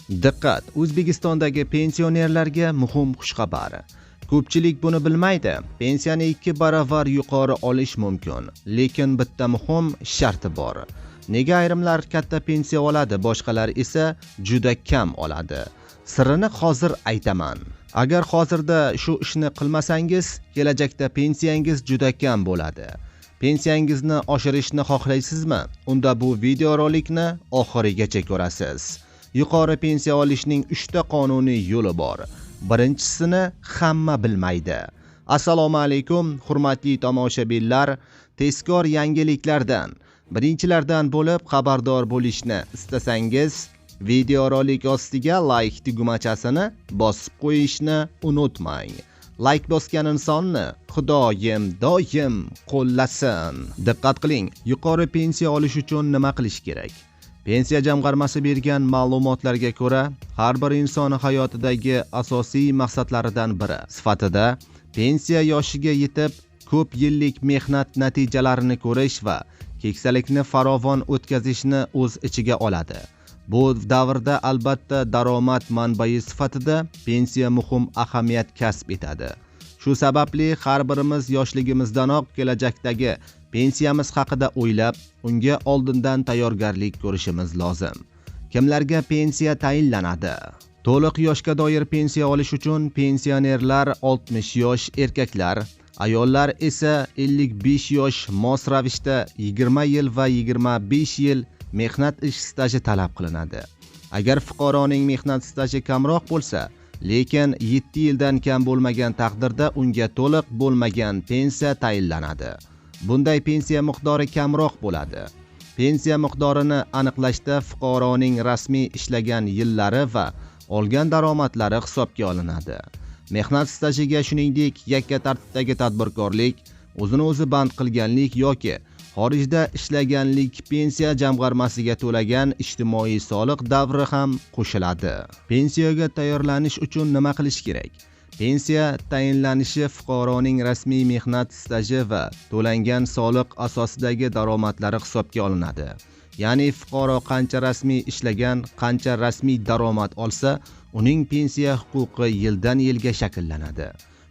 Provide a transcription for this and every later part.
Diqqat! O'zbekistondagi pensionerlarga muhim xushxabar. Ko'pchilik buni bilmaydi. Pensiyani 2 baravar yuqori olish mumkin, lekin bitta muhim sharti bor. Nega ayrimlar katta pensiya oladi, boshqalar esa juda kam oladi? Sirini hozir aytaman. Agar hozirda shu ishni qilmasangiz, kelajakda pensiyangiz juda kam bo'ladi. Pensiyangizni oshirishni xohlaysizmi? Unda bu videorolikni oxirigacha ko'rasiz. Yuqori pensiya olishning 3 ta qonuniy yo'li bor. Birinchisini hamma bilmaydi. Assalomu alaykum, hurmatli tomoshabinlar. Tezkor yangiliklardan birinchilardan bo'lib xabardor bo'lishni istasangiz, videorolik ostiga like tugmachasini bosib qo'yishni unutmang. Like bosgan insonni Xudoyim doim qo'llasin. Diqqat qiling, yuqori pensiya olish uchun nima qilish kerak? Pensiya jamg'armasi bergan ma'lumotlarga ko'ra, har bir inson hayotidagi asosiy maqsadlaridan biri sifatida pensiya yoshiga yetib, ko'p yillik mehnat natijalarini ko'rish va keksalikni farovon o'tkazishni o'z ichiga oladi. Bu davrda albatta daromad manbai sifatida pensiya muhim ahamiyat kasb etadi. Shu sababli har birimiz yoshligimizdanoq kelajakdagi pensiyamiz haqida o'ylab, unga oldindan tayyorgarlik ko'rishimiz lozim. Kimlarga pensiya tayinlanadi? To'liq yoshga doir pensiya olish uchun pensionerlar 60 yosh erkaklar, ayollar esa 55 yosh mos ravishda 20 yil va 25 yil mehnat ish staji talab qilinadi. Agar fuqaroning mehnat staji kamroq bo'lsa, lekin 7 yildan kam bo'lmagan taqdirda unga to'liq bo'lmagan pensiya tayinlanadi. Bunday pensiya miqdori kamroq bo'ladi. Pensiya miqdorini aniqlashda fuqaroning rasmiy ishlagan yillari va olgan daromadlari hisobga olinadi. Mehnat stajiga shuningdek yakka tartibdagi tadbirkorlik, o'zini o'zi band qilganlik yoki xorijda ishlaganlik pensiya jamg'armasiga to'lagan ijtimoiy soliq davri ham qo'shiladi. Pensiyaga tayyorlanish uchun nima qilish kerak? Pensiya tayinlanishi fuqaroning rasmiy mehnat staji va to'langan soliq asosidagi daromadlari hisobga olinadi. Ya'ni fuqaro qancha rasmiy ishlagan, qancha rasmiy daromad olsa, uning pensiya huquqi yildan yilga shakllanadi.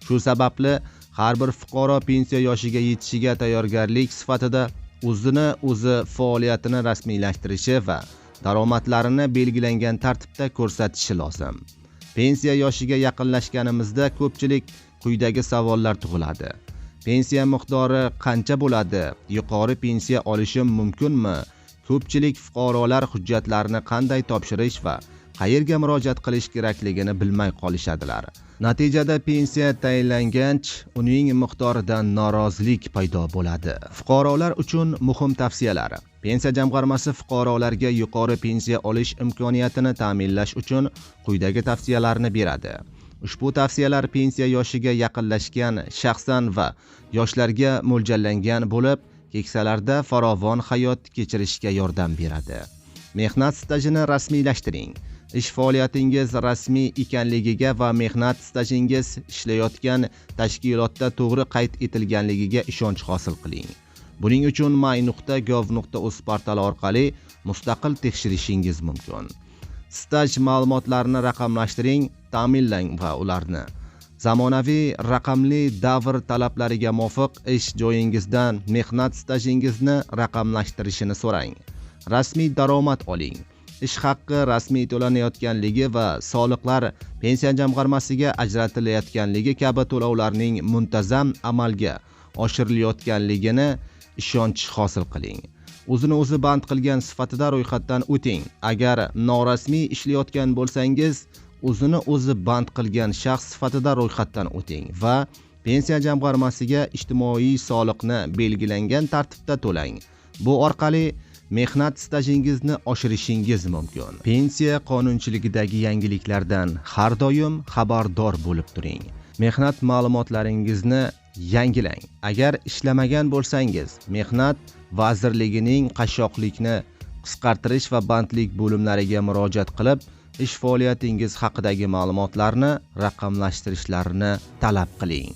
Shu sababli har bir fuqaro pensiya yoshiga yetishiga tayyorgarlik sifatida o'zini o'zi faoliyatini rasmiylashtirishi va daromadlarini belgilangan tartibda ko'rsatishi lozim. Pensiya yoshiga yaqinlashganimizda ko'pchilik quyidagi savollar tug'iladi. Pensiya miqdori qancha bo'ladi? Yuqori pensiya olishim mumkinmi? Ko'pchilik fuqarolar hujjatlarni qanday topshirish va qayerga murojaat qilish kerakligini bilmay qolishadilar. Natijada pensiya tayinlangach, uning miqdoridan norozilik paydo bo'ladi. Fuqarolar uchun muhim tavsiyalar. Pensiya jamg'armasi fuqarolarga yuqori pensiya olish imkoniyatini ta'minlash uchun quyidagi tavsiyalarni beradi. Ushbu tavsiyalar pensiya yoshiga yaqinlashgan shaxsan va yoshlarga mo'ljallangan bo'lib, keksalarda farovon hayot kechirishga yordam beradi. Mehnat stajini rasmiylashtiring. Ish faoliyatingiz rasmiy ekanligiga va mehnat stajingiz ishlayotgan tashkilotda to'g'ri qayd etilganligiga ishonch hosil qiling. Buning uchun my.gov.uz portali orqali mustaqil tekshirishingiz mumkin. Staj ma'lumotlarini raqamlashtiring, ta'minlang va ularni zamonaviy raqamli davr talablariga muvofiq ish joyingizdan mehnat stajingizni raqamlashtirishini so'rang. Rasmiy daromad oling. Ish haqqi rasmiy to'lanayotganligi va soliqlar pensiya jamg'armasiga ajratilayotganligi kabi to'lovlarning muntazam amalga oshirilayotganligini ishonch hosil qiling. O'zini o'zi band qilgan sifatida ro'yxatdan o'ting. Agar norasmiy ishlayotgan bo'lsangiz, o'zini o'zi band qilgan shaxs sifatida ro'yxatdan o'ting va pensiya jamg'armasiga ijtimoiy soliqni belgilangan tartibda to'lang. Bu orqali mehnat stajingizni oshirishingiz mumkin. Pensiya qonunchiligidagi yangiliklardan har doim xabardor bo'lib turing. Mehnat ma'lumotlaringizni yangilang. Agar ishlamagan bo'lsangiz, Mehnat vazirligining qashshoqlikni qisqartirish va bandlik bo'limlariga murojaat qilib, ish faoliyatingiz haqidagi ma'lumotlarni raqamlashtirishlarini talab qiling.